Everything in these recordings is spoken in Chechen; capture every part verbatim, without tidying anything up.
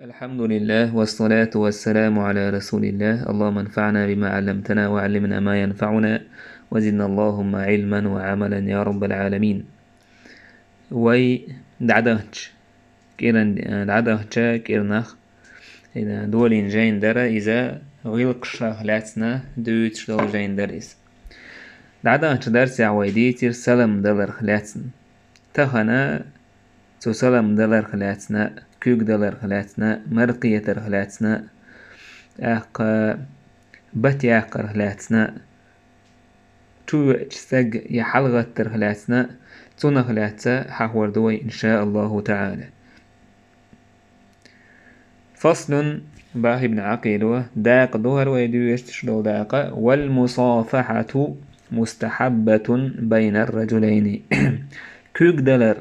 الحمد لله والصلاة والسلام على رسول الله. اللهم انفعنا بما علمتنا وعلمنا ما ينفعنا وزدنا اللهم علما وعملا يا رب العالمين. Вай дӀадахча кӀиран, дӀадахча кӀирнах, э, долийна жайна дара иза гӀиллакхашах лаьцна дуьйцуш долу жайна дара иза. ДӀадахча дарсехь вай дийцира салам даларх лаьцна. Тахана цу салам даларх лаьцна, куьг даларх лаьцна, мара кхетарх лаьцна, тӀаккха бат яккхарх лаьцна, чу веача стаг я хьалагӀаттарх лаьцна, цунах лаьцна хьахор ду вай, иншааллаху таӀала. فصل, бах Ибн Ӏакъила, дакъа ду хӀара вай дуьйцуш долу дакъа: والمصافحة مستحبة بين الرجلين. Куьг далар.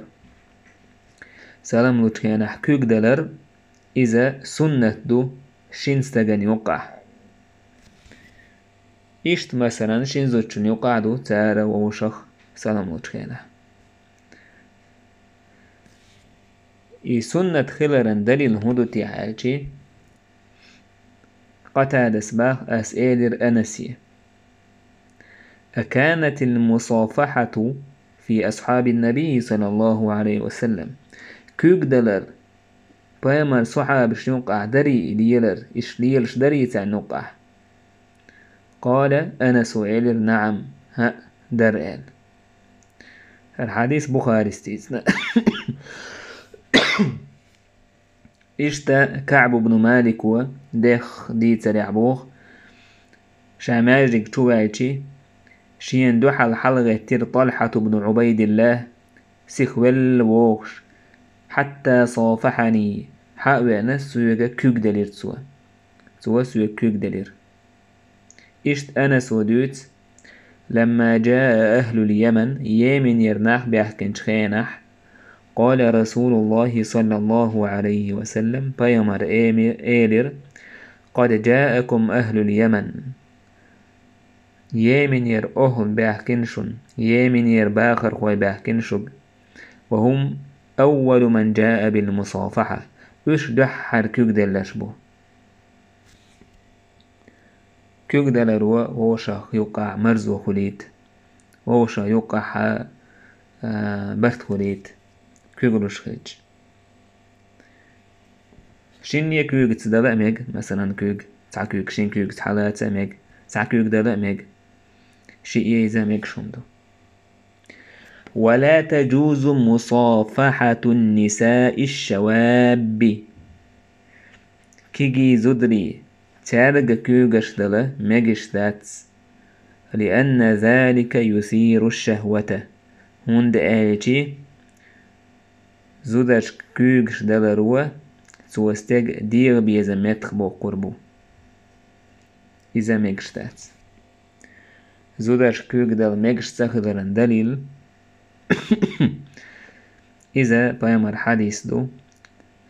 Салам лучу хенахь куьг далар, иза суннат ду шина стагана юккъахь. Иштта, масалан, шина зудчунна юккъахь ду цара вовшах салам лучу хенахь. И суннат хиларан далил хӀун ду те аьлчи, Къатадас бах, ас элира Анассе: أكانت المصافحة في أصحاب النبي صلى الله عليه وسلم؟ Куьг далар пайхамар сахьабаш юккъахь дарий и лелар, иштта лелаш дарий царна юккъахь? قال أنس, элира: نعم, хӀаъ, дара аьлла. ХӀара хьадис Бухарис дийцина. Иштта КаӀб ибн Малико дехха дийцарехь боху, ша маьждиг чу ваьлчи, шена дуьхьал хьалагӀеттира ТӀалхьат ибн Ӏубайдиллах, сиха велла вогӀуш: حتى صافحني, хьа а веана, соьга куьг делира цо. Цо соьга куьг делира. Иштта Анасо дуьйцу: لما جاء أهل اليمن, Йеменера нах баьхкинчу хенахь, قال رسول الله صلى الله عليه وسلم, пайхамар эми-, элира: قد جاءكم أهل اليمن. Йеменера охӀла баьхкина шуна, Йеменера бахархой баьхкина шуьга. وهم أول من جاء بالمصافحة. Уьш дуьххьара куьг делларш бу. Куьг даларо вовшах юккъахь марзо хуьлийта, вовшах юккъахь, а, барт хуьлийта, куьг луш хилча. Шинне куьйгаца дала а мега, масалан, куьг, цхьа куьг шин куьйгаца хьалаца а мега, цхьа куьг дала а мега. Шиъ, иза мегаш хӀума ду. ولا تجوز مصافحة النساء الشواب. Кегий зударий, цаьрга куьйгаш дала мегаш дац. لأن ذلك يثير الشهوة. ХӀунда аьлчи зударшка куьйгаш даларо цо стеган дегӀан безам меттахбоккхур бу. Иза мегаш дац. Зударшка куьг дала мегаш ца хиларан далил, иза пайхамар хьадис ду: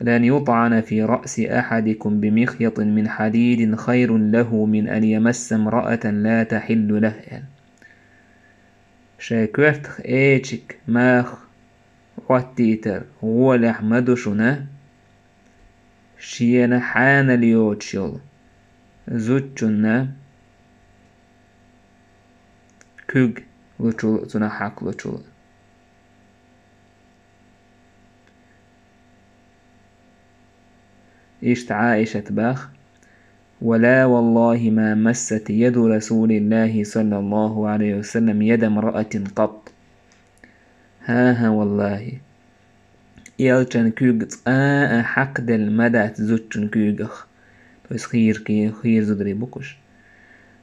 لأن يطعن في رأس أحدكم بمخيط من حديد خير له من أن يمس امرأة لا تحل له, аьлла. Шайн коьртах эчиг маха Ӏоттийтар гӀолехь ма ду шуна, шена хьанал йоцуш йолу зудчунна куьг лучул а, цунах хьакхалучул а. Иштта Ӏаишат бах: ولا والله ما مست يد رسول الله صلى الله عليه وسلم يد امرأة قط. ХӀан-хӀа, валлахӀи, элчан куьг цкъа а хьакхаделла ма дац зудчун куьйгах. То есть хийра ки-, хийра зударий бу-кх уьш.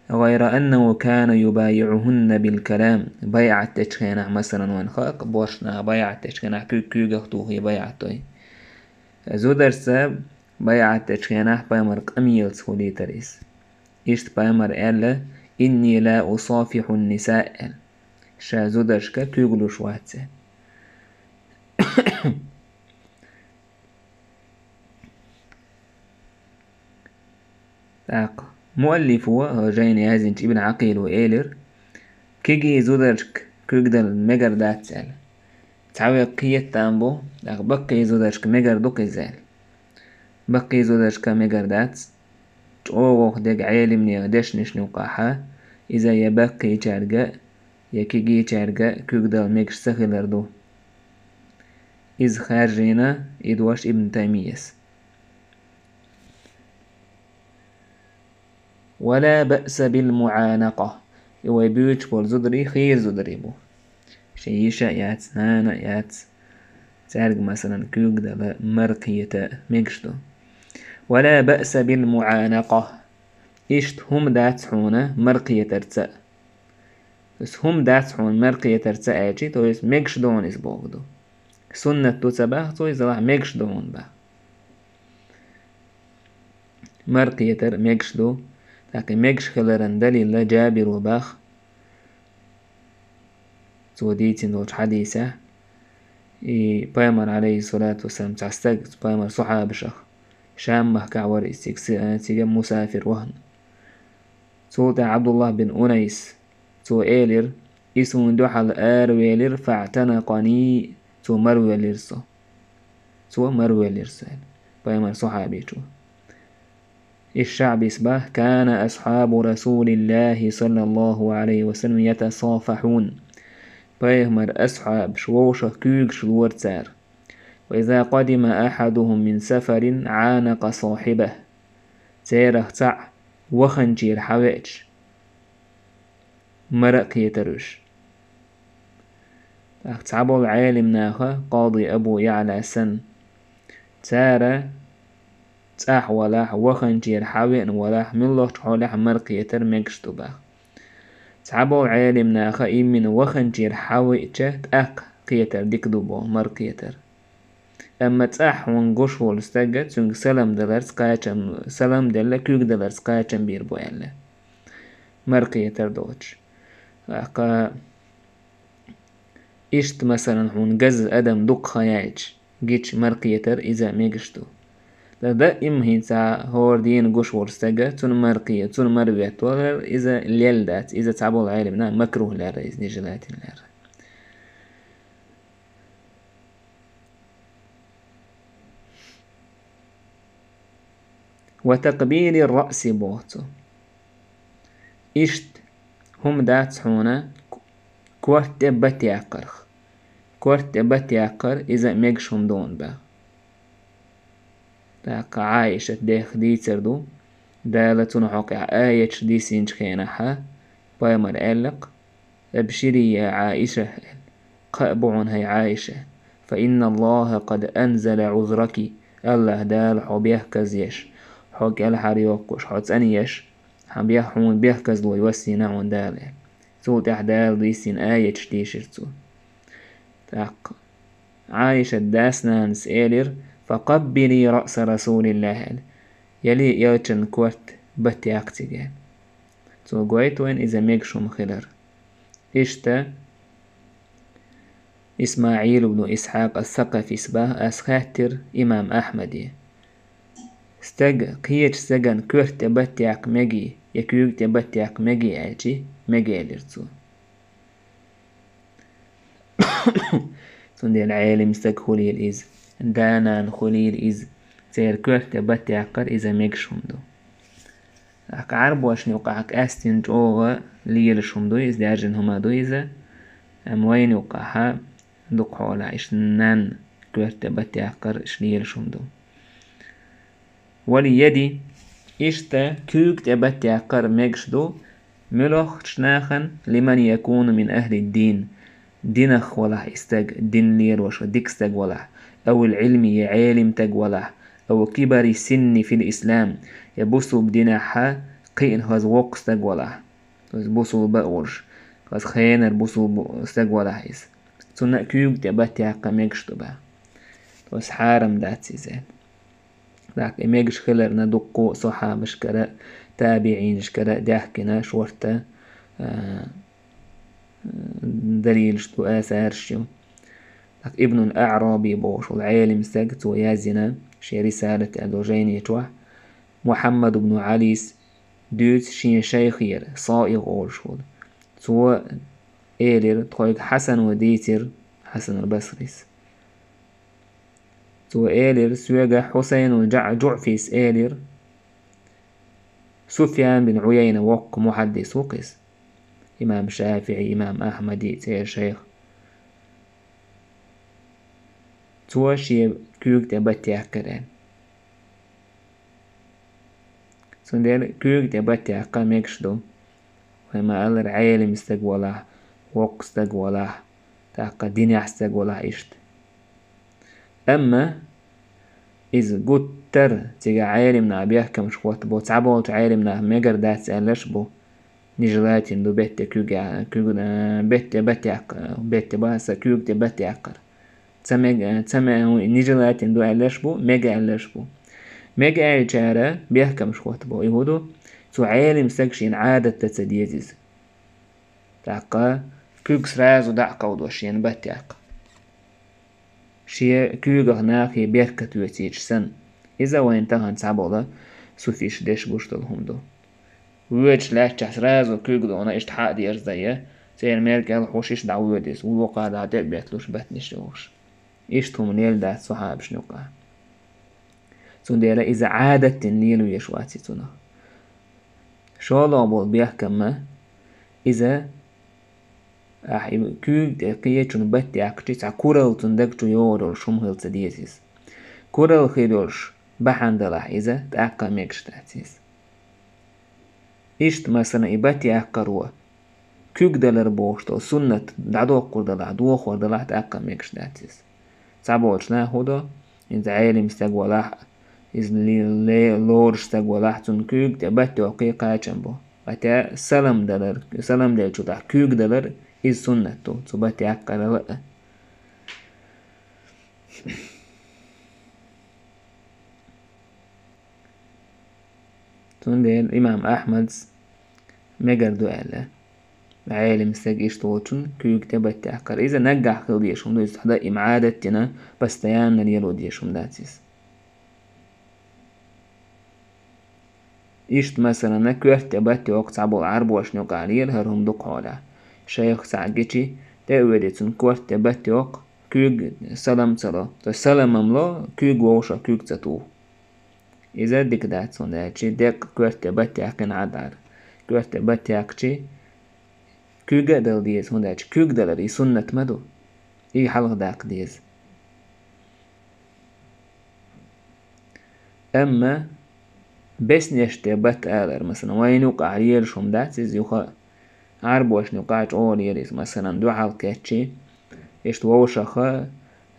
غير أنه كان يبايعهن بالكلام. БайӀат дечу хенахь, масалан, вайн халкъ, боьрша нах байӀат дечу хенахь куьг куьйгах тухий байӀат дой. Зударшца байӀат дечу хенахь пайхамар къамелаца хуьлийтара иза. Иштта пайхамар аьлла: إني لا أصافح النساء, аьлла. Ша зударшка куьг луш вац, аьлла. ТӀаккха муаллифо, жайна яздинчу Ибн Ӏакъило элира: кегий зударшка куьг дала мегар дац, аьлла. Цхьа веккхий еттам бу, тӀаккха баккхий зударшка мегар ду-кх иза, аьлла. Баккхий зударшка мегар дац, чӀогӀа дерг Ӏелимнех дешнашна юкъахьа, иза я баккхийчаьрга, я кегийчаьрга куьг дала мегаш ца хилар ду. Иза хаьржина и дош Ибн Таймияс. «ولا بأس بالمعانقة». И вай буьйцуш болу зударий хийра зударий бу. Шен йиша а яц, нана а яц. Цаьрга, масалан, куьг дала, мара кхета мегаш ду. «ولا بأس بالمعانقة». Иштта хӀума дац хьуна мара кхетарца а. То есть хӀума дац хьуна мара кхетарца а аьлча, то есть мегаш ду хьуна иза бохург ду. Суннат ду ца боху цо иза, мегаш ду хьуна боху. Мара кхетар мегаш ду. ТӀаккха и мегаш хиларан далил Джабира боху, цо дийцина долчу хьадисехь, и пайхамар, Ӏалайхиссалату вассалам, цхьа стаг, пайхамар сахьабашах, Шам-махкахь вара иза, цига, цига мусафир вахана. Цул тӀаьхьа Ӏабдуллах бин Унайс, цо элира: «И суна дуьхьал аравелира, фаътанакъани, цо марвелира со». Цо марвелира со, аьлла пайхамар сахьабичо. Иш Шаъбис боху: «كان أصحاب رسول الله صلى الله عليه وسلم يتصافحون». Пайхамар асхьабаш вовшах куьйгаш лора цара. «وإذا قدم أحدهم من سفر عانق صاحبه». Церах цхьаъ ваханчера хьавеача, мара а кхетара уьш. ТӀаккха цхьаболу Ӏелим наха, Къади Абу Яъла санна, цара цӀахь валахь, ваханчера хьавеана валахь, муьлххачу хьолехь мара кхетар мегаш ду боху. Цхьаболу Ӏелим наха иммина ваханчера хьавеача, тӀаккха кхетар дика ду боху, мара кхетар. Амма цӀахь хьуна гуш волу стага, цуьнга салам даларца кхачам, салам делла, куьг даларца кхачам бийр бу аьлла, мара кхетар доцуш. ТӀаккха иштта, масалан, хьуна газа адам дукха хан яьлча, гича мара кхетар, иза мегаш ду. Дан даим хӀинца хӀора дийна гуш волу стага, цунна мара кхе-, цунна мара ветталар, иза лелла дац, иза цхьаболу Ӏелим наха макрухӀ лаьрра, иза нежелательно лаьрра. «وتقبيل الرأس», боху цо. Иштта хӀума дац хьуна корта тӀе бат яккхарх. Корта тӀе бат яккхар, иза мегаш хӀума ду хьуна боху. ТӀаккха Ӏайшат дех дийцар ду, Дала цунна хьокъехь аяташ диссинчу хенахьа, пайхамар аьлла-кх: «أبشري يا عائشة», аьлла, кхаъ бу хьуна, хӀай Ӏайша, «فإن الله قد أنزل عذرك», АллахӀ Дала хьо бехказъеш, хьо кӀелхьарйоккхуш, хьо цӀанъеш, хьан бех-, хьуна бехказло йоссийна хьуна Дала, аьлла. Цул тӀаьхьа Дала диссийна аяташ тийшира цо. ТӀаккха Ӏайшат дас-нанас элира: «فقبلي رأس رسول الله», аьлла, яле элчан корта бат яккха цига, аьлла. Цо гойту вайна иза мегаш хӀума хилар. Иштта ИсмаӀил ибн Исхьакъ ас-Сакъафис боху: ас хаьттира имам Ахьмаде: «Стага кхечу стагана корта тӀе бат яккха мегий, я куьйга тӀе бат яккха мегий?» аьлчи, «Мега», элира цо. Цундела Ӏелим стаг хуьлийла иза, да-нана хуьлийла иза, церан корта тӀе бат яккхар иза мегаш хӀума ду. ТӀаккха Ӏарбошна юкъахь къаьстина чӀогӀа лелаш хӀума ду иза, даьржина хӀума ду иза, амма вайна юкъахьа дукха хьолахь иштта нанна корта тӀе бат яккхар иштта лелаш хӀума ду. «واليد», иштта куьйга тӀе бат яккхар мегаш ду, муьлххачу нахана, «لمن يكون من أهل الدين», динах валахь и стаг, дин лелош дика стаг валахь, «أو العلم», я Ӏелим стаг валахь, «أو كبر السن في الإسلام», я бусулба динехьа кхиъна хаза воккха стаг валахь, то есть бусулба а волуш, хаза хенара бусулба стаг валахь иза. Цунна а куьйга тӀе бат яккха мегаш ду боху. То есть хьарам дац иза. ТӀаккха и мегаш хиларна дуккха а сахьабашкара, табиӀинашкара даьхкина шорта, а, далилаш ду, асараш ю. ТӀаккха Ибнул АӀраби бохуш волу Ӏелим стаг, цо яздина шен Рисалат аьлла долу жайни чохь, Мухьаммад ибн Ӏалис дуьйцу шен шайхера, Саигъ олуш волу. Цо элира: «Тхоьга Хьасано дийцира», Хьасанул Басрис. Цо элира, соьга Хьусайнул Жа-, ЖуӀфис элира, Суфьян бин Ӏуяйна воккха мухьаддис ву-кх иза. Имам ШафиӀи, имам Ахьмади церан шайх. Цо шен куьйга тӀе бат яьккхира аьлла. Цундела куьйга тӀе бат яккха мегаш ду. Вай ма-аллара, Ӏелим стаг валахь, воккха стаг валахь, тӀаккха динехь стаг валахь иштта. Амма иза гуттар а цига Ӏелим наха бехкамаш хӀоттабо, цхьаболчу Ӏелим наха мегар дац аьлларш а бу, нежелательно ду бетте куьг я-, куьг-, э, бетте бат яккха-, бетте баса куьйга тӀе бат яккхар. Ца мега, ца ме-, нежелательно ду аьлларш а бу, мега аьлларш а бу. Мега аьллачара бехкамаш хӀоттабо, и хӀун ду, цу Ӏелим стага шена Ӏадат дан ца деза иза. ТӀаккха куьг сразу дӀа а кховдо шена бат яккха. Шен куьйгах нахе беркат оьцийча санна. Иза вайна тахана цхьабола суфиш деш гуш долу хӀума ду. Воьдуш лаьттачохь сразу куьг дона, иштта хьа а дерзадайа, церан мергал хьуш иштта дӀавоьду иза, вукхара дӀа тӀе а бетталуш, батнаш йохуш. Иштта хӀума лелла дац сахьабашна юкъахь. Цундела иза Ӏадат дина лелавеш вац и цунах. ШолгӀа болу бехкамма, иза ахь и куьйга тӀе кхечунна бат яьккхичи, цхьа куралла цунна даг чу йогӀур йолуш хӀума хила ца деза иза. Куралла хир йолуш бахьана далахь иза, тӀаккха а мегаш дац иза. Иштта, масала, и бат яккхаро, куьг далар бохуш долу суннат дӀадоккхур далахь, дохор далахь, тӀаккха а мегаш дац иза. Цхьаболчу наха хӀун до, иза Ӏелим стаг валахь а, иза ле-, ле-, лоруш стаг валахь а, цунна куьйга тӀе бат йоккхий кхачам бу. Хьатта салам далар, салам деллачул тӀаьхьа куьг далар, иза суннат ду, цу бат яккхарал а. Цундела имам Ахьмадс мегар ду аьлла, Ӏелим стаг иштта волчун куьйга тӀе бат яккхар. Иза наггахь хила дезаш хӀума ду, иза хьада и Ӏадат дина, постоянно лело дезаш хӀума дац иза. Иштта, масалана, коьрта тӀе бат йоккху цхьаболу Ӏарбошна юкъахь лела хӀара хӀума дукха хьолахь. Шайх цхьаъ гичи, тӀе а воьдий, цунна коьрта тӀе бат йоккху, куьйга салам ца ло. То есть саламам ло, куьйга вовшах куьйга ца туху. Иза дика дац, хӀунда аьлча деккъа коьрта тӀе бат яьккхина Ӏад Ӏар. Коьрта тӀе бат яьккхичи, куьйга а дала деза, хӀунда аьлча куьйга далар и суннат ма ду. И хьалха даккха деза. Амма беснеш тӀе бат алар, масалан, вайна юкъахь лелаш хӀума дац иза юха а, Ӏарбошна юкъахь чӀогӀа лела иза, масалан, дуьхьал кхеччи, иштта вовшаха,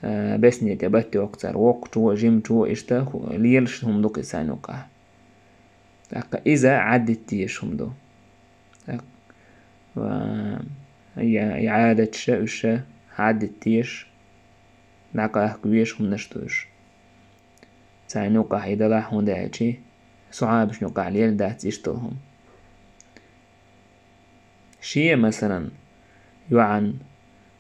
а, бесне тӀе бат йоккху цара, воккхачо, жимачо, иштта хӀу-, лелаш хӀума ду-кх иза царна юкъахь. ТӀаккха иза Ӏаддита дезаш хӀума ду. ТӀаккха, а, я, я Ӏадаташа уьш Ӏаддита дезаш, дӀакъахка везаш хӀуманаш ду уьш. Царна юкъахь и далахь, хӀунда аьлча сахьабашна юкъахь лела дац иштта долу хӀума. Шен, масалан, йоӀан,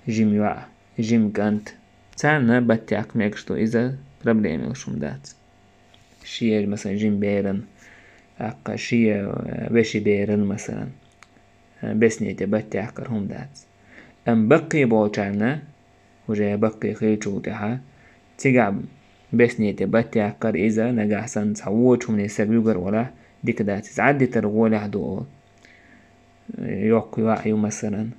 жима йоӀ, жима кӀант, царна бат яккха мегаш ду, иза проблема йолуш хӀума дац. Шен, масалан, жима беран, тӀаккха шен, э, вешин беран, масалан, э, бесне тӀе бат яккхар хӀума дац. Амма баккхий болчарна, уже баккхий хилчул тӀаьхьа, цигахь бесне тӀе бат яккхар иза, нагахь санна цхьа вочу хӀумане стаг вуьгар валахь, дика дац иза. Ӏаддитар гӀолехь ду олу. Йоккха йоӀ ю, масалан,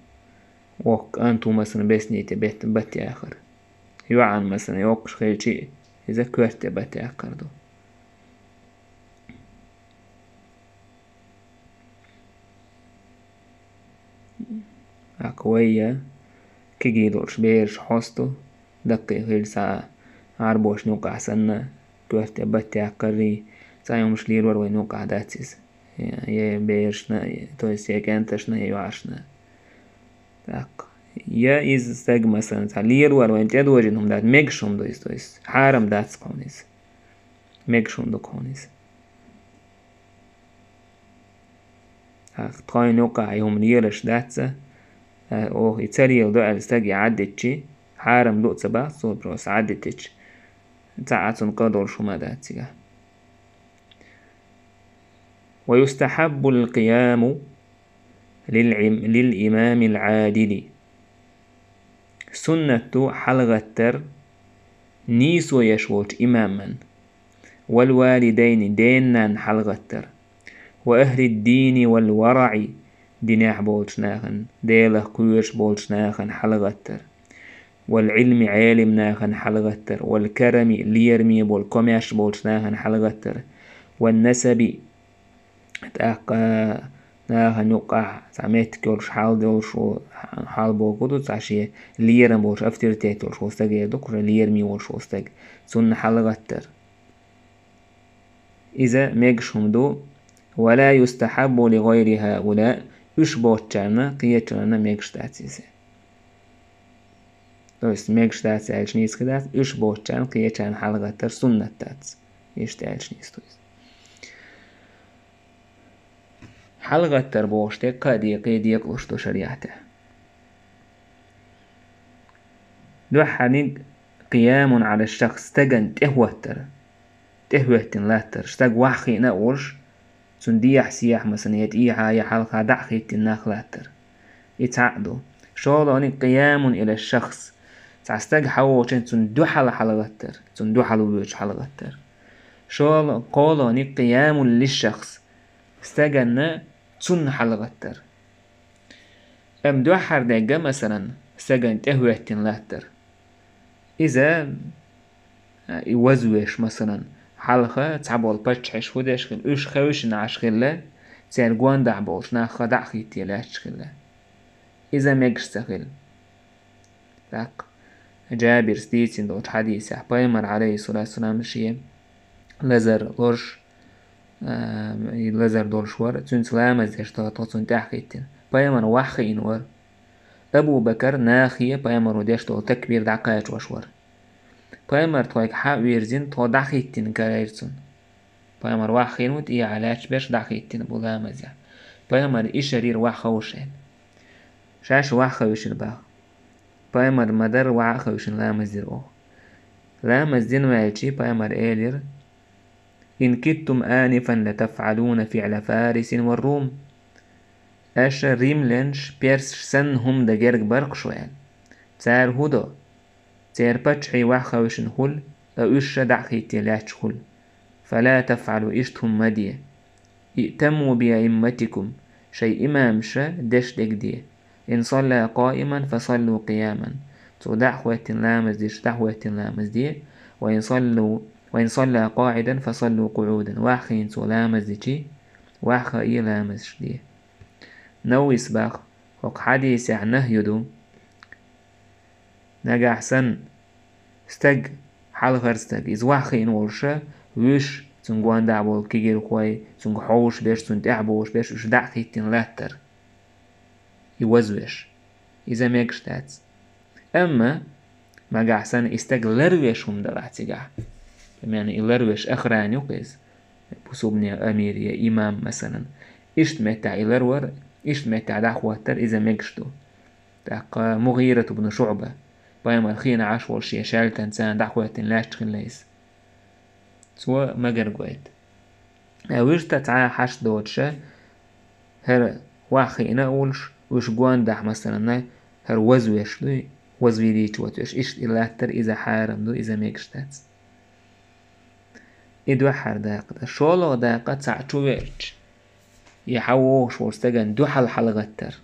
воккха кӀант ву, масалан, бесне тӀе бет-, бат яхар. ЙоӀан, масалан, йоккхуш хилчи, иза коьрта тӀе бат яккхар ду. ТӀаккха вай я кегий долуш бераш хьосту, даккхий хилча цхьа Ӏарбошна юкъахь санна, коьрта тӀе бат яккхаррий, цхьа хӀумаш лелор вайна юкъахь дац иза. Я, я берашна, то есть я кӀенташна, я йоӀашна. ТӀаккха я иза стаг, масалан, цхьа лелор вайна тӀедожийна хӀума дац, мегаш хӀума ду иза, то есть хьарам дац кхунна иза. Мегаш хӀума ду кхунна иза. ТӀаккха тхойна юкъахь и хӀума лелаш дац, а, оха и ца леладо аьлла стаг и Ӏаддитчи, хьарам ду а ца боху цо, просто Ӏаддитичи, цхьа а цунна къа долуш хӀума дац цигахь. ويستحب القيام للعم-، للإمام العادل. Суннат ду хьалагӀаттар нийсо еш волчу имаман, вал валидайни, ден-нанна хьалагӀаттар, ва ахӀлид-дини вал вараӀи, динехь болчу нахана, Делах кхоьруш болчу нахана хьалагӀаттар, вал Ӏилми, Ӏелим нахана хьалагӀаттар, вал карами, лераме болу, комаьрша болчу нахана хьалагӀаттар, ван насаби, тӀаккха нахана юккъахь цхьа меттиг йолуш, хьал долуш ву, хьал боху ду, цхьа шен лерам болуш, авторитет йолуш ву стаг эр ду, кху лераме волуш ву стаг, цунна хьалагӀаттар. Иза мегаш хӀума ду, ва ла юстахьаббу ли гӀайри хӀаулаъ, уьш боцучарна кхечарна мегаш дац иза. То есть мегаш дац аьлча нийса дац, уьш боцучарна кхечарна хьалагӀаттар суннат дац. Иштта аьлча нийса ду иза. ХьалагӀаттар бохуш дерг кхаа декъе декъалуш ду шариӀатехь. Дуьххьарниг къиямун Ӏала шахс, стагана тӀехӀоттар, тӀехӀоьттина латтар, стаг ваьххийна а волуш, цунна дехьа-сехьа, масала, я тӀехьа, я хьалха дӀа а хӀиттина нах латтар. И цхьаъ ду. ШолгӀаниг къиямун иля шахс, цхьа стаг хьан воцучу цунна дуьхьал хьалагӀаттар, цунна дуьхьал воьдуш хьалагӀаттар. ШолгӀа-, кхоалгӀаниг къиямун ли шахс, стаганна цунна хьалагӀаттар. Амма дуьххьара дерг, масалан, стагана тӀехӀоьттина латтар. Иза, а, и вазвеш, масалан, хьалха цхьаболу паччахьаш хӀун деш хилла, уьш хевшина Ӏаш хилла, церан гондахь болчу нахха дӀа а хӀитте лаьтташ хилла. Иза мегаш ца хилла. ТӀаккха Джабирс дийцина долчу хьадисехь, пайхамар, Ӏалайхиссалату вассалам, шен лазар лоруш, а, и лазар долуш вара, цуьнца ламаз деш тхо, тхо цунна тӀаьхьахӀиттина. Пайхамар ваьххийна вара. Абу Бакар нахе пайхамаро деш долу такбир дӀакхачош вара. Пайхамар тхойга хьа а вирзина, тхо дӀахӀиттина карайра цунна. Пайхамар ваьххийна ву, тӀехьа лаьтташ берш дӀахӀиттина бу ламазехь. Пайхамар ишар йира ваьххавш аьлла. Шаьш ваьххавшина баха. Пайхамар ма-дарра ваьххавшина ламаз дира оха. Ламаз дина ваьлча, пайхамар элира: «Ин киттум анифан латафӀалуна фиӀла Фарисин ва Рум». Аша римлянаш, персаш санна хӀума дан герга бара-кх шу аьлла. Цара хӀун до? Церан паччахьий ваьххавшина хуьлу, а уьш ша дӀа а хӀитте лаьтташ хуьлу. Фала тафӀалу, иштта хӀума ма де. Иътамму би аимматикум, шайн имамаша деш дерг де. Ин салла къаиман, фасаллу къияман. Цо дӀа а хӀоьттина ламаз дича, дӀа а хӀоьттина ламаз де. Ва ин саллу, ва ин салла къаӀидан, фасаллу къуӀудан. Ваьххийна цо ламаз дичи, ваьхха а ламазаш де. Наввис баха, хӀокху хьадисехь нахью ду. Нагахь санна, стаг, хьалхара стаг, иза ваьххийна волуша, вуьш, цуьнан гондахь болу кегийрхой, цуьнга хьовш берш, цунна тӀаьхьа бовш берш, уьш дӀа а хӀиттина латтар. И вазвеш. Иза мегаш дац. Амма, нагахь санна, и стаг ларвеш хӀума далахь цигахь. Примерно, и ларвеш охрана ю-кх иза. Бусулбане амир я имам, масалан. Иштта меттехь и ларвар, иштта меттехь дӀахӀоттар, иза мегаш ду. ТӀаккха МугӀират ибн ШуӀба, пайхамар хиъна Ӏаш волу шен шаьлтанца дӀахӀоьттина лаьтташ хилла иза. Цо ма гаргойту. Ткъа вуьшта цхьа хьашт доцуша, хӀара ваьххийна а волуш, уьш гондахь, масалан, хӀара вазвеш дуй, вазвийрича вац уьш, иштта и латтар, иза хьарам ду, иза мегаш дац. И дуьххьара дакъа ду. ШолгӀа дакъа цхьаъ чу веача, и хьан вогӀуш волу стагана дуьхьал хьалагӀаттар.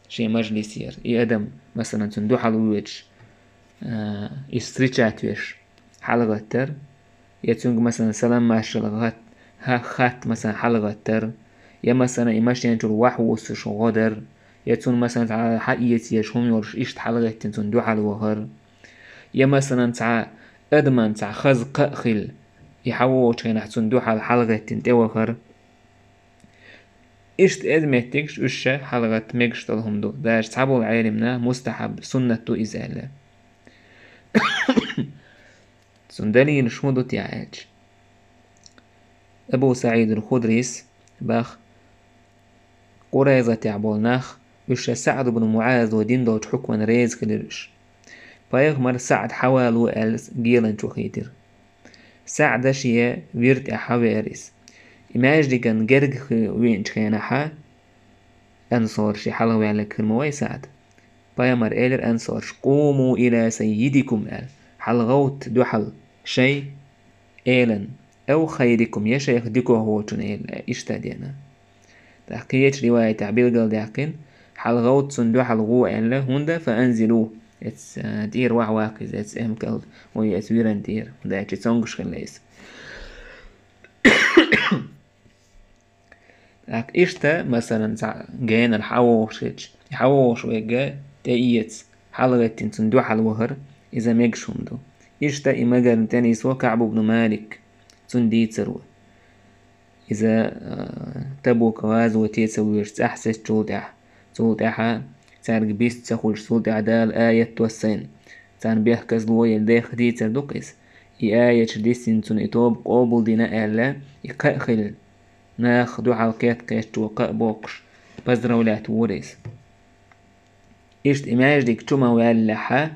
Шен мажлисера. И адам, масалан, цунна дуьхьал воьдуш, а, и встречать веш хьалагӀаттар, я цуьнга, масалан, салам-маршалла хат-, ха-, хатта, масалан, хьалагӀаттар, я, масалан, и машен чуьра ваьхьа вуссуш гӀо дар, я цунна, масалан, цхьа хьаэца езаш хӀума йолуш, иштта хьалагӀеттина цунна дуьхьал вахар, я, масалан, цхьа адаман цхьа хаза кхаъ хилла, и хьан вогӀучу хенахь цунна дуьхьал хьалагӀеттина тӀевахар. Иштта эза меттигаш уьш ша хьалагӀатта мегаш долу хӀума ду. Даже цхьаболу Ӏелимна мустахьаб, суннат ду иза аьлла. Цунна далилаш хӀун ду те аьлча? Абу СаӀид ал-Худрис баха, Къурайзатехь болу нах, уьш ша СаӀд ибн МуӀазо дина долчу хьукмана реза хилира уьш. Пайхамар СаӀд хьавало аьлла геланча вахийтира. СаӀда шен вира тӀе хьавеара иза. И маьждиган герга хи-, веанчу хенахьа, ансораш, и хьалхаваьлларг хир ма вай СаӀд. Пайхамар элира ансораш: «Къуму иля саййидикум», – аьлла. хьалагӀовтта дуьхьал шайн элан, ау хайрикум, я шайх дикох волчун эла, иштта дена. ТӀаккха кхечу риваятехь билгалдаьккхина, хьалагӀовтта цунна дуьхьал гӀо аьлла, хӀунда фа анзилу, эца, а, тӀера вахьа ваккха иза, эца эмкал, ой, эца виран тӀера, хӀунда аьлча цомгуш хилла иза. ТӀаккха иштта, масалан, цхьа генара хьавогӀуш хилча, и хьавогӀуш верг тӀеэца, хьалагӀеттина цунна дуьхьал вахар, иза мегаш хӀума ду. Иштта и магарна тӀенисво КаӀб ибн Малик, цунна дийцаро. Иза, а, Табук гӀазоте ца вуьйшучу цӀахь сецначул тӀаьхьа, цул тӀаьхьа цаьрга бист ца хуьлуш, цул тӀаьхьа Дала аят доссийна, царна бехказло елла дехха дийцар ду-кх иза. И аяташ диссина цунна и тоба къобалдина аьлла, и кхаъ хилла, нах дуьхьал кхетта-кхетта чӀогӀа кхаъ боккхуш, поздравлять вора иза. Иштта и маьждиг чу ма ваьллехьа,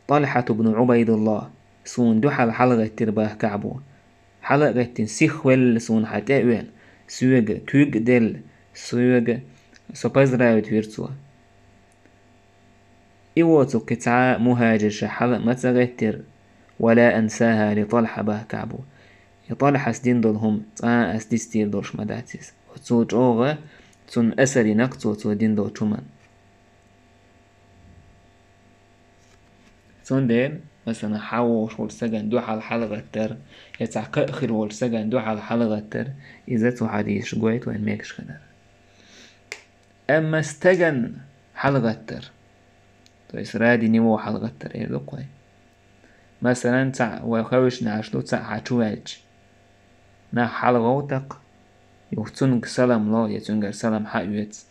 ТӀалхьат ибн Ӏубайдуллахь суна дуьхьал хьалагӀеттира баха КаӀбо. Хьала а гӀеттина, сихвелла суна хьан тӀе а веана, соьга куьг а делла, соьга со поздравить вира цо. И воцург кхин цхьа а мухӀажирша хьала а ма ца гӀеттира, ва ла ансахӀа ли ТӀалхьа баха КаӀбо. И ТӀалхьас дина долу хӀума цкъа а ас дицдийр долуш ма дац иза. Оцо чӀогӀа цунна асар йина-кх цо, цо дина долчу хӀуманна. Цундела, масалан, хьан вогӀуш волчу стагана дуьхьал хьалагӀаттар, я цхьа кхаъ хир волчу стагана дуьхьал хьалагӀаттар, иза цу хьадисаша гойту вайн мегаш хилар. Амма стагана хьалагӀаттар, то есть ради него хьалагӀаттар эр ду-кх вай. Масалан, цхьаъ вай хевшина Ӏаш ду, цхьаъ хьан чу ваьлча, нах хьалагӀовтакх, юха цуьнга салам ло, я цуьнгара салам хьан оьцу.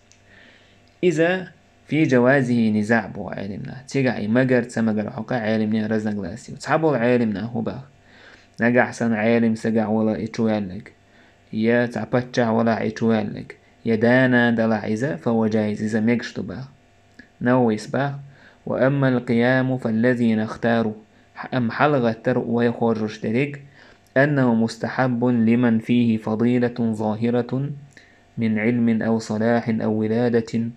Иза фи джавазихӀи низаӀ боху Ӏелимнаха. Цигахь и магар, ца магар хьокъехь Ӏелимнийн разногласи ю. Цхьаболу Ӏелимнаха хӀун баха: нагахь санна Ӏелим стагахь вала и чу ваьлларг, я цхьа паччахь валахь и чу ваьлларг, я да-нана далахь иза, фа хӀува джаиз, иза мегаш ду баха. Нававис баха: ва аммал къияму фаллазина ихтару, амма хьалагӀаттар вай хоржуш дерриг, аннаху мустахьаббун лиман фихӀи фадилатун захӀиратун мин Ӏилмин ау салахьин ау виладатин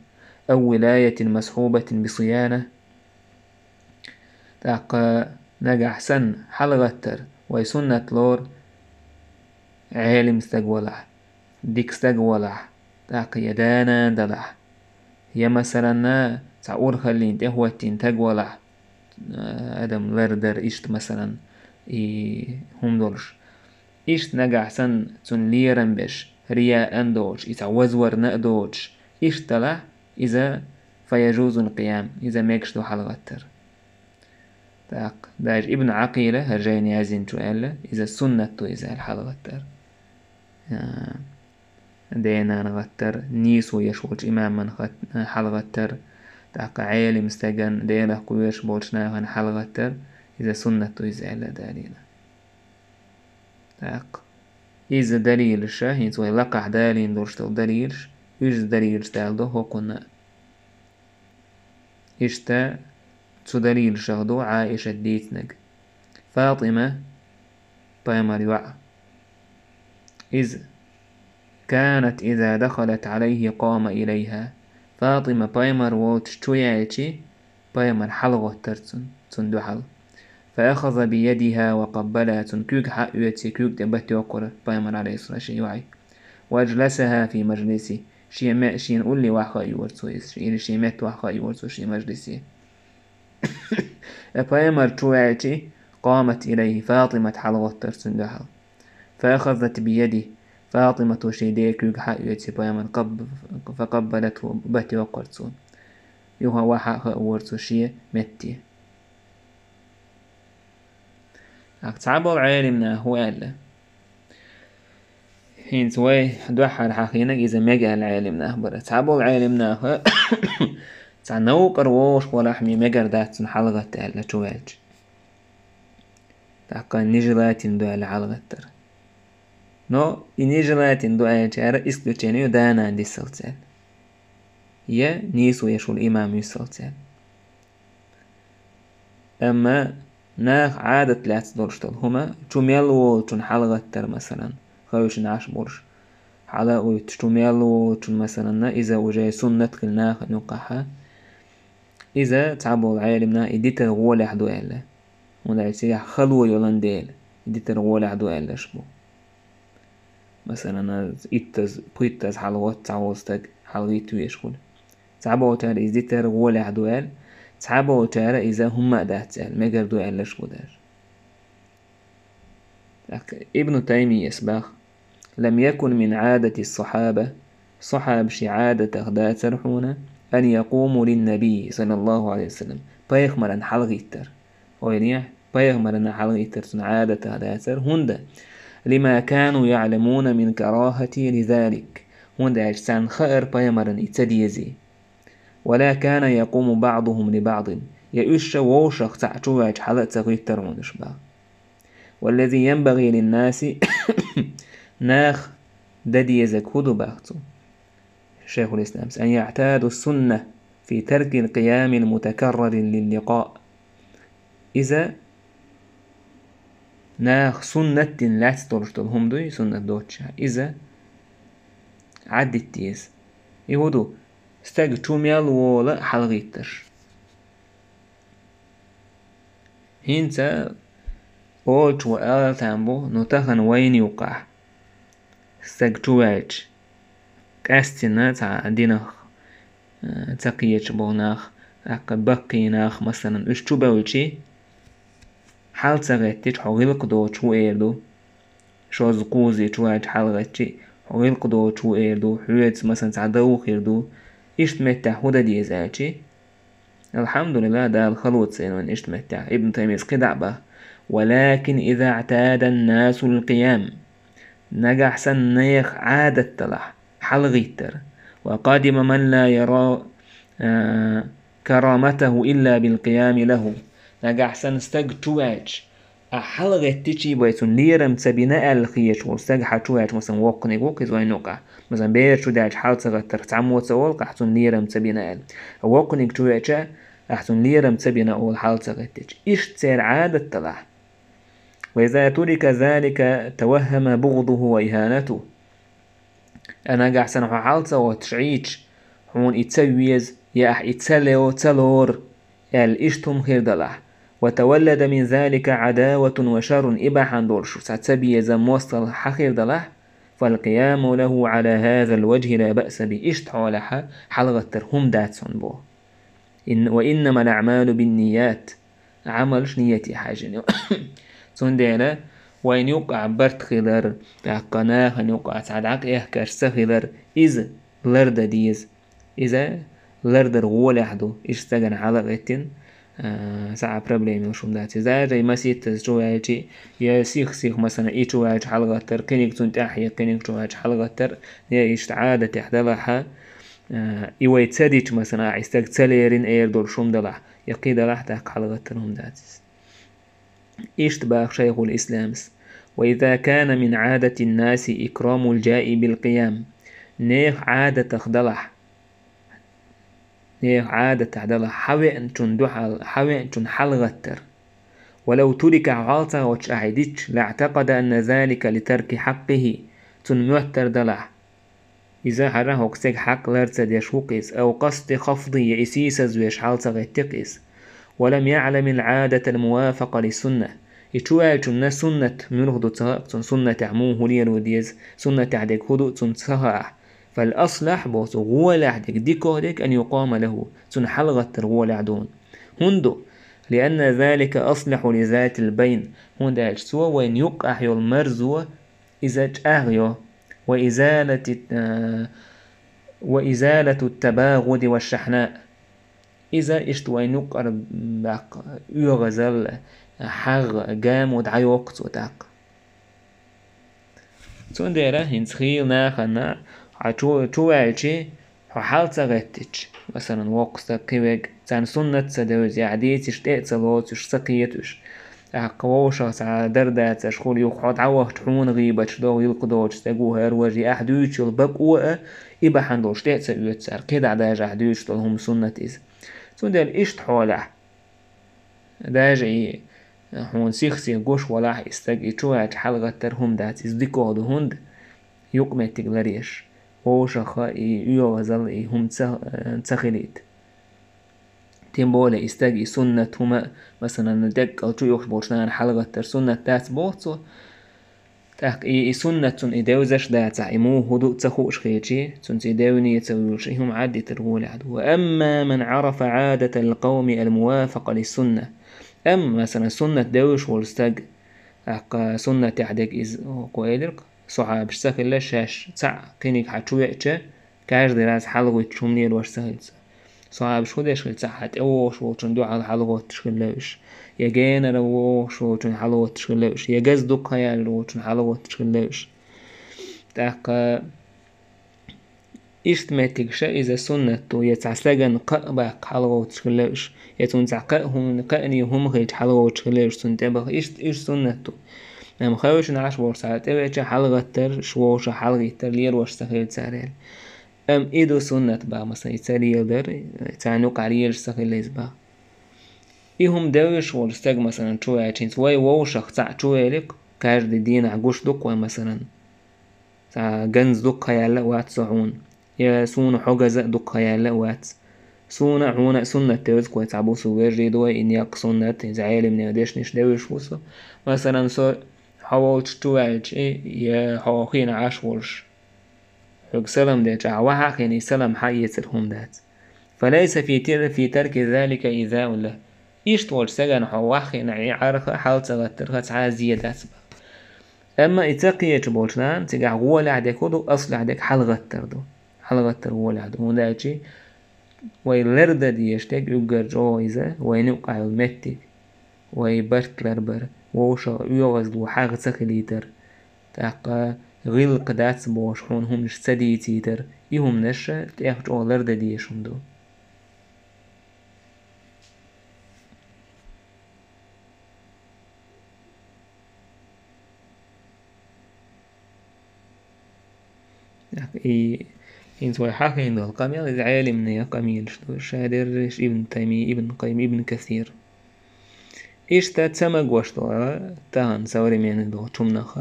ау вилаятин масхьубатин бисияна. ТӀаккха нагахь санна хьалагӀаттар вай суннат лору Ӏелим стаг валахь, дика стаг валахь, тӀаккха я да-нана далахь, я, масалан, цхьа урхаллина тӀехӀоттийна стаг валахь, адам лардар иштта, масалан, и хӀума долуш. Иштта нагахь санна цунна лерам беш, рияъ а доцуш, и цхьа вазварна а доцуш, иштта далахь, иза фа яжузул къиям, иза мегаш ду хьалагӀаттар. ТӀаккха даже Ибн Ӏакъила хӀара жайна яздинчо аьлла, иза суннат ду иза аьлла хьалагӀаттар. А, денан гӀаттар, нийсо еш волчу имаман хӀат-, хьалагӀаттар, тӀаккха Ӏелим стаган, Делах кхоьруш болчу нахана хьалагӀаттар, иза суннат ду иза аьлла далийна. ТӀаккха иза далилаша, хӀинца вай лакхахь далийна долуш долу далилаш, уьш далилаш далдо хӀокхунна. Иштта цу далилашах ду Ӏаишат дийцинарг. Фатима, пайхамар йоӀ, иза: «Канат иза дахалат Ӏалайхи къама илайха». Фатима пайхамар волчу чу яьлчи, пайхамар хьалагӀоттар цун, цунна дуьхьал. «Фа ахаза би ядиха ва къаббала», цун куьг хьаоьци, куьг тӀе бат йоккхура пайхамар, Ӏалайхиссалам, шен йоӀе. «Ва аджласаха фи мажлиси». Шен ме-, шена улле вахха а йора цо иза, или шен метта вахха а йора цо шен мажлисе. Э, пайхамар чу ваьлчи, къамат илайхи, Фатимат хьалагӀоттар цунна дуьхьал. Фа ахазат би яди, Фатимато шен ден куьг хьаоьци пайхамар, къаб-, фа къаббалатху, бат йоккхура цо. Юха вахха а хаа вора цо шен метте. ТӀаккха цхьаболу Ӏелимнаха хӀун аьлла? ХӀинца вай дуьххьара хьахийнарг иза мега аьлла Ӏелимнах бара. Цхьаболу Ӏелимнаха цхьа новкъара вогӀуш валахь ме мегар дац цунна хьалагӀатта аьлла чу ваьлча. ТӀаккха нежелательно ду аьлла хьалагӀаттар. Но и нежелательно ду аьллачара исключение ю, да-нана дисалц аьлла. Я нийсо еш волу имам висалц аьлла. Амма наха Ӏадат лаьцна долуш долу хӀума, чу мел волчунна хьалагӀаттар, масалан, хевшина Ӏаш болуш, хьала а гӀуьттуш, чу мел волчунна, масалан, иза уже суннат хила нахана юккъахьа. Иза цхьаболу Ӏелимнаха и дитар гӀолехь ду аьлла. ХӀунда аьлча цигахь хало йолан дела, дитар гӀолехь ду аьллаш бу. Масалан, иттаза, пхийттаза хьалагӀотту цхьа волу стаг, хьалагӀитта везаш хуьлу. Цхьаболчара иза дитар гӀолехь ду аьлла, цхьаболчара иза хӀумма а дац аьлла, мегар ду аьллаш бу даже. ТӀаккха Ибн Таймияс баха: «لم يكن من عادة الصحابة», сахьабашийн Ӏадатах дацара хьуна, «أن يقوموا للنبي صلى الله عليه وسلم», пайхамаран хьалагӀиттар. Ойла е, пайхамаран хьалагӀиттар цуьнан Ӏадатах дацара, хӀунда, «لما كانوا يعلمون من كراهته لذلك», хӀунда аьлча царна хаьара пайхамаран и ца дезий. «ولا كان يقوم بعضهم لبعض», я уьш ша вовшах цхьаъ чу ваьлча хьала а ца гӀиттара хьуна уьш баха. «والذي ينبغي للناس», наха дан дезарг хӀун ду баха цо? Шайхуль-Исламс: «أن يعتادوا السنة في ترك القيام المتكرر للقاء». Иза наха суннат дина лаьцна долуш долу хӀума дуй, суннат доцуш, иза Ӏаддитта деза. И хӀун ду? Стаг чу мел волу хьалагӀиттарш. ХӀинца олучо ала там бу, ну, тахана вайна юккъахь стаг чу ваьлча, къаьстина цхьа динах, э, ца кхеташ болу нах, тӀаккха баккхий нах, масалан, уьш чу бевлчи, хьал ца гӀеттича, хьо гӀиллакх доцуш ву эр ду. Шозза кхузза чу ваьлча хьалагӀеттичи, хьо гӀиллакх доцуш ву эр ду, хьоьца, масалан, цхьа дов хир ду. Иштта меттехь хӀун дан деза аьлчи? Алхьамдулиллах, Дала хало ца йина вайна иштта меттехь. Ибн Таймияс кхидӀа а баха: «ولكن إذا اعتاد الناس القيام». Нагахь санна нехан Ӏадат далахь, хьалагӀиттар. «وقدم من لا يرى، а, كرامته إلا بالقيام له». Нагахь санна стаг чу ваьлча, ахь хьалагӀеттичи, вай цунна лерам ца бина аьлла хеташ волу стаг хьан чу ваьлча, масалан, воккханиг ву-кх иза вайна юккъахь. Масалан, бер чу даьлча хьал ца гӀаттарх цхьаммо ца олу-кх ахь цунна лерам ца бина аьлла. Воккханиг чу веача, ахь цунна лерам ца бина олу хьал ца гӀеттича. Иштта церан Ӏадат далахь. «وإذا ترك ذلك توهم بغضه وإهانته». Ткъа нагахь санна хьо хьал ца гӀоттуш Ӏийча, хьуна и ца веза, я ахь и ца лево, ца лору, аьлла иштта хӀума хир далахь. «وتولد من ذلك عداوة وشر», и бахьана долуш цхьа ца безам, мостагӀалла хьан хир далахь. «فالقيام له على هذا الوجه لا بأس به». Иштта хьолехь хьалагӀаттар хӀума дац хьуна боху. Ин-, «وإنما الأعمال بالنيات». Ӏамалш нийяте хьаьжжина ю. Цундела вайна юккъахь барт хилар, тӀаккха нахана юккъахь цхьа дӀакъехкарш ца хилар, иза лардан деза. Иза лардар гӀолехь ду, иштта стагана хьалагӀеттина, а, цхьа а проблема йолуш хӀума дац. Иза даже и масийттаза чу ваьлчи, я сих-сих, масалан, и чу ваьлча хьалагӀаттар, кхиниг цунна тӀаьхье, кхиниг чу ваьлча хьалагӀаттар, я иштта Ӏадатехь далахь, а, и вай ца дича, масалан, ахь и стаг ца лерина эр долуш хӀума далахь, я кхин далахь, тӀаккха хьалагӀаттар хӀума дац иза. Иштта баха Шайхуль-Исламс: «وإذا كان من عادة الناس إكرام الجائع بالقيام». Нехан Ӏадатах далахь, нехан Ӏадатах далахь, хьан веанчун дуьхьал, хьан веанчун хьалагӀаттар. «ولو ترك», хьо хьал ца гӀоттуш ахь и дича, «لاعتقد أن ذلك لترك حقه», цунна моьттар далахь. Иза хӀара хӀокху стеган хьакъ лар ца деш ву-кх иза, «أو قصد خفضه», я и сийсазвеш хьал ца гӀетти-кх иза. «ولم يعلم العادة الموافقة للسنة». И чу ваьллачунна суннат муьлха ду ца хаьа-кх цунна, суннатехь муха хӀун лело деза, суннатехь дерг хӀун ду цунна ца хаьа. «فالأصلح», боху цо, гӀолехь дерг, дикох дерг, «أن يقام له», цунна хьалагӀаттар гӀолехь ду. ХӀунда ду? «لأن ذلك أصلح لذات البين». ХӀунда аьлча цо вайна юккъахь йолу марзо иза чӀагӀйо. «وإزالة، а, وإزالة التباغض والشحناء». Иза иштта вайна юккъара баккха оьгӀазалла, хьагӀ, гамо дӀайоккху цо тӀаккха. Цундела хӀинца хийла нахана хьо чу, чу ваьлчи, хьо хьал ца гӀеттича, масалан, воккха стаг, кхин верг, царна суннат ца девза, я ахь дийцича тӀе а ца лоцуш, ца кхетуш. ТӀаккха вовшах цхьа дар дацарш хуьлу, юха хьо дӀавахча хьуна гӀийбаташ до, гӀиллакх доцуш стаг ву хӀара, важа, я ахь дуьйцуш йолу бакъо а, и бахьана долуш тӀе а ца оьцу цара, кхидӀа даже ахь дуьйцуш долу хӀума суннат иза. Цундела иштта хьолехь, даже и хьуна сих-сиха гуш валахь и стаг, и чу ваьлча хьалагӀаттар хӀума дац, иза дикох ду, хӀунда юкъаметтиг ларъеш, вовшаха и оьгӀазалла, и хӀума ца, ца хилийта. Тем более и стаг, и суннат хӀума, масалан, деккъал чу юхуш болчу нахана хьалагӀаттар суннат дац боху цо. ТӀаккха и, и суннат цунна и девзаш дацахь, и муха хӀун ду ца хууш хилчи, цунца и девне ца вуьйлуш, и хӀума Ӏаддитар гӀолехь ду. وأما من عرف عادة القوم الموافقة للسنة. Амма, масалан, суннат девзаш волу стаг, тӀаккха суннатехь дерг иза, кху элира-кх, сахьабаш ца хилла, шаьш цхьаъ кхиниг хьан чу веача, каждый раз хьалагӀуьттуш хӀума лелош ца хилла цо. Сахьабаш хӀун деш хилла цхьаъ, хьан тӀевогӀуш волчун дуьхьал хьалагӀоттуш хилла уьш, я генара вогӀуш волчун хьалагӀоттуш хилла уьш, я газа дукха яьлла волчун хьалагӀоттуш хилла уьш. ТӀаккха иштта меттигаш иза суннат ду, я цхьа стагана кхаъ баккха хьалагӀоттуш хилла уьш, я цунна цхьа кхаъ хӀума, кхаъний хӀума хилча хьалагӀоттуш хилла уьш, цунна тӀебаха, иштта уьш суннат ду. Амма хевшина Ӏаш болуш цхьа тӀевеача хьалагӀаттар, шу вовшах хьалагӀиттар лелош ца хилла цара аьлла. Амма и ду суннат баха, масалан, и ца леладар, царна юкъахь лелаш ца хилла иза баха. И хӀума девзаш волу стаг, масалан, чу ваьлча, хӀинца вай вовшах цхьаъ чу велира-кх, каждый дийнахь гуш ду-кх вай, масалан, цхьа ганз дукха яьлла а вац со хьуна, я суна хьо газа а дукха яьлла а вац. Суна а, хьуна а суннат девза-кх вай, цхьа бусулба вежарий ду вай, и некъ суннат, иза Ӏелимнехан дешнаш девзаш ву со. Масалан, со хьо волчу чу ваьлча, я хьо хиъна Ӏаш волуш, хьоьга салам делча, ахь ваха а хиъна, и салам хьан эцар хӀума дац. فليس في تر-، في ترك ذلك إيذاء له. Иштта волчу стагана хьо ваха а хиъна, и Ӏарха, хьал ца гӀаттарха цхьа а зе дац баха. Амма и ца кхеташ болчу нахана цигахь гӀолехь дерг хӀун ду, аслехь дерг хьалагӀаттар ду. ХьалагӀаттар гӀолехь ду. ХӀунда аьлча вай лардан дезаш дерг уггар чӀогӀа иза, вайна юкъахь йолу меттиг, вай барт ларбар, вовшах оьгӀазло хьагӀ ца хилийтар, тӀаккха гӀиллакх дац бохуш хьуна хӀуманаш ца дийцийтар, и хӀуманаш тӀех чӀогӀа лардан дезаш хӀума ду. И, хӀинца вай хьахийна долу къамел, иза Ӏелимнехан къамелаш ду, ша дерриш, Ибн Таймия, Ибн Къаййим, Ибн Касир. Иштта ца магош долу тахана современный долчу хӀуманах,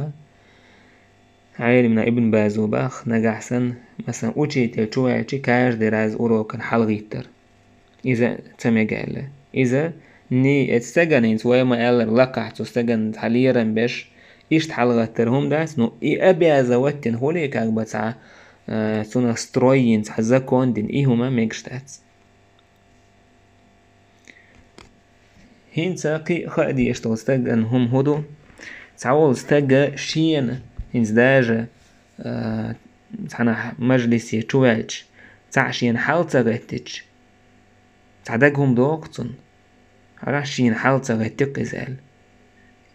Ӏелимна Ибн Базо баха, нагахь санна, масалан, учитель чу ваьлча, каждый раз урокана хьалагӀиттар. Иза ца мега аьлла. Иза ни-, эцу стагана, хӀинца вай ма-аьллара, лакхахь цу стагана цхьа лерам беш, иштта хьалагӀаттар хӀума дац, ну, и обязывать дина хуьлий, как бы цхьа, э, цунах строй йина, цхьа закон дина, и хӀума мегаш дац. ХӀинца кхин а хаа дезаш долу стагана хӀума хӀун ду? Цхьа волу стага шена, хӀинца даже, а, цхьана мажлисе чу ваьлча, цхьаъ шена хьал ца гӀеттича, цхьа дага хӀума догӀу цунна. Хьара шена хьал ца гӀеттира иза аьлла.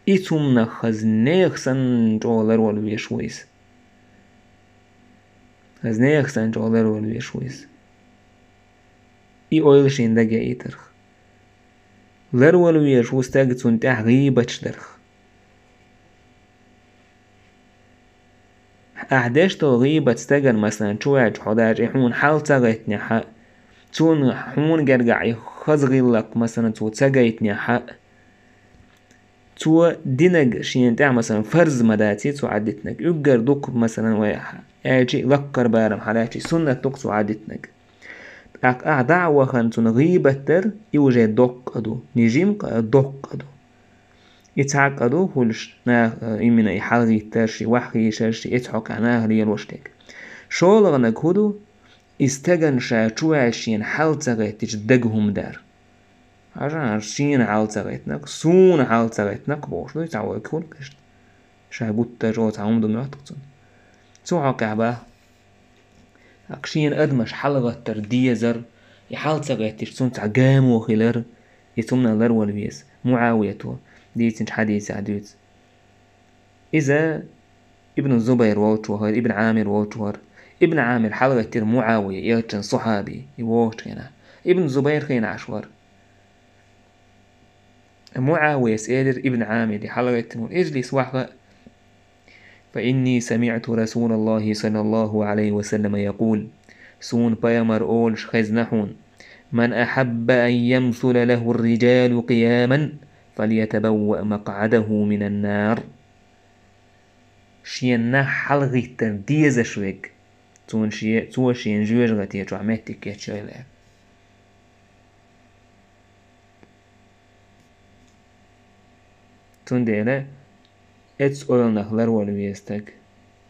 И цу хӀуманах хаза нехан санна чӀогӀа ларвала везаш ву иза. Хаза нехан санна чӀогӀа ларвала везаш ву иза. И ойла шена дага яийтарх. Ларвала везаш ву стаг цунна тӀехь гӀийбаташ дарх. Ахь деш долу гӀийбат стагана, масалан, чу ваьлча хьо даже и хьуна хьал ца гӀеттинехь а, цунна хьуна гергахь и хаза гӀиллакх, масалан, цо ца гайтинехь а, цо динарг шена тӀехь, масалан, фарз ма даций цо Ӏадитинарг. Уггар дукха, масалан, вай аьлча, лаккхара барам хьалаьцча, суннат дукха цо Ӏадитинарг. ТӀаккха ахь дӀа а вахана цунна гӀийбат дар, и уже доккха а ду. Не жима къа а, доккха а ду. И цхьа къа ду хуьлуш, наха, именно и хьалгӀиттарш, и ваххийшарш, и эцхьокхехь наха лелош дерг. ШолгӀанаг хӀун ду? И стагана ша чу ваьлча шена хьал ца гӀеттича дага хӀума дар. Хьажа, хьажа, шена хьал ца гӀеттинарг, суна хьал ца гӀеттинарг бохуш ду, и цхьа вайга хуьлу кхишта. Ша гуттар а чӀогӀа цхьа хӀума ду моьтту цунна. Цу хьокъехь баха. ТӀаккха шена адамаш хьалагӀаттар дезар, и хьал ца гӀеттича цунна цхьа гамо хилар, и цунна ларвала веза. МуӀавията дийцинчу хьадисехь дуьйцу. Иза Ибн Зубайр волчу вахара, Ибн Ӏамир волчу вара. Ибн Ӏамир хьалагӀаттира МуӀавия, элчан сахьаби, и вогӀучу хенахь. Ибн Зубайр хиъна Ӏаш вара. МуӀавияс элира Ибн Ӏамире, хьалагӀаттина волу: اجلس, ваха. فإني سمعت رسول الله صلى الله عليه وسلم يقول: суна пайхамар олуш хезна хьуна: من أحب أن يمثل له الرجال قياما فليتبوأ مقعده من النار. Шена нах хьалагӀиттар дезаш верг, цуьнан ше-, цо шена жоьжахати чохь меттиг кечйойла аьлла. Цундела эцу ойланах ларвала веза стаг,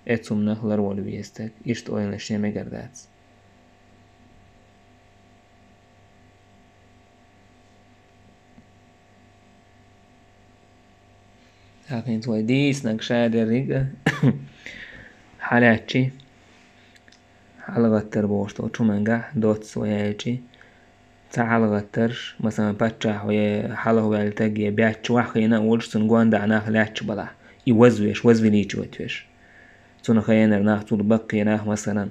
эцу хӀуманах ларвала веза стаг, иштта ойланаш шен мегар дац. ТӀаккха хӀинца вай дийцинарг ша деррига хьалаьцчи, хьалагӀаттар бохуш долчу хӀумангахь доцца вай аьлчи, цхьа хьалагӀаттарш, масалан, паччахь ве хьалхаваьлла стаг е баьчча ваьххийна а волуш, цунна гондахь нах лаьтташ балахь, и вазвеш, возвеличивать веш. Цунна хенара нах, цул баккхий нах, масалан,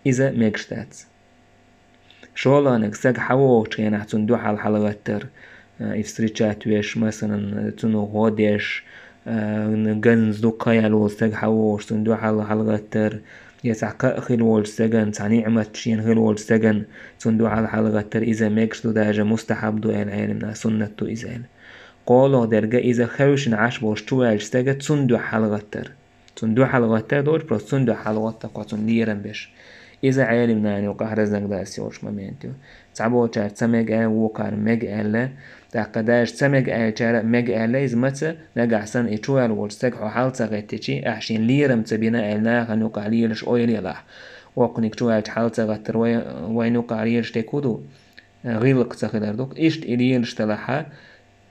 иза мегаш дац. ШолгӀаниг, стаг хьавогӀучу хенахь цунна дуьхьал хьалагӀаттар, а, и встречать веш, масалан, цунна гӀо деш, а, ганза дукха яьлла волу стаг хьавогӀуш, цунна дуьхьал хьалагӀаттар, я цхьа кхаъ хила волчу стагана, цхьа ниъмат шена хила волчу стагана, цунна дуьхьал хьалагӀаттар, иза мегаш ду, даже мустахьаб ду аьлла Ӏелимна, суннат ду иза аьлла. КхоалгӀа дерг иза хевшина Ӏаш болуш чуваьллачу стага цунна дуьхьал хьалагӀаттар. Цунна дуьхьал гӀоттар долчу, просто цунна дуьхьал гӀоттар кхо цунна лерам беш. Иза Ӏелим нана юкъахь разнаг дас йолуш момент ю. Цхьаболчара ца мега аьлла, вукхара мега аьлла. ТӀаккха даже ца мега аьллачара а мега аьлла, иза маца, нагахь санна и чу аьлла волчу стага хьо хьал ца гӀеттичи, ахь шен лерам ца бина аьлла, нахана юкъахь лелаш ойла елахь. Воккханиг чу аьллачу хьал ца гӀаттар вай, вайна юкъахь лелаш дерг хӀун ду? ГӀиллакх ца хилар ду. Иштта и лелаш талахьа,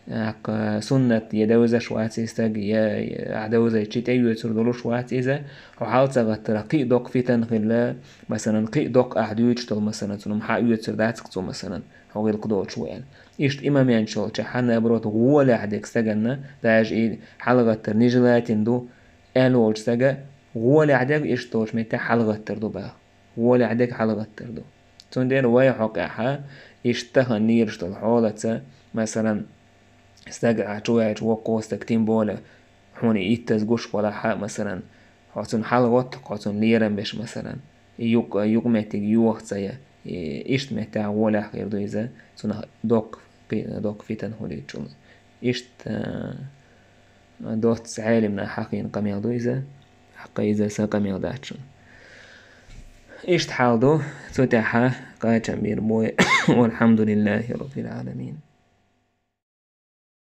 ТӀаккха суннат я девзаш вац и стаг, я, я ахь девзайчи тӀеоьцур долуш вац иза. Хьо хьал ца гӀаттарах кхин а доккха фитан хилла, масалан, кхин а доккха ахь дуьйцуш долу, масалан, цунна хьан оьцур дац-кх цо, масалан, хьо гӀиллакх доцуш ву аьлла. Иштта и момент йолчохь, наоборот, гӀолехь дерг стаганна, даже и хьал гӀаттар нежелательно ду аьлла волчу стага, гӀолехь дерг иштта долчу меттехь хьал гӀаттар ду баха. ГӀолехь дерг хьал гӀаттар ду. Цундела вай хьокъехьа, иштта тахана лелаш долу хьолаца, масалан, стаг ахь чу ваьлча, воккхо стаг, тем более, хьуна иттаза гуш валахьа, масалан, хьо цунна хьал гӀотта, хьо цунна лерам беш, масалан, и юкъ-, юкъаметтиг йоха ца я, и иштта меттехь гӀолехь хир ду иза, цунах доккха, доккха фитан хуьлийчул. Иштта, а, доцца Ӏелимна хьахийна къамел ду иза, хьакха иза сан къамел дац шуна. Иштта хьал ду, цу тӀаьхьа кхачам бийр бой. Валхьамдулиллахи раббил Ӏаламин.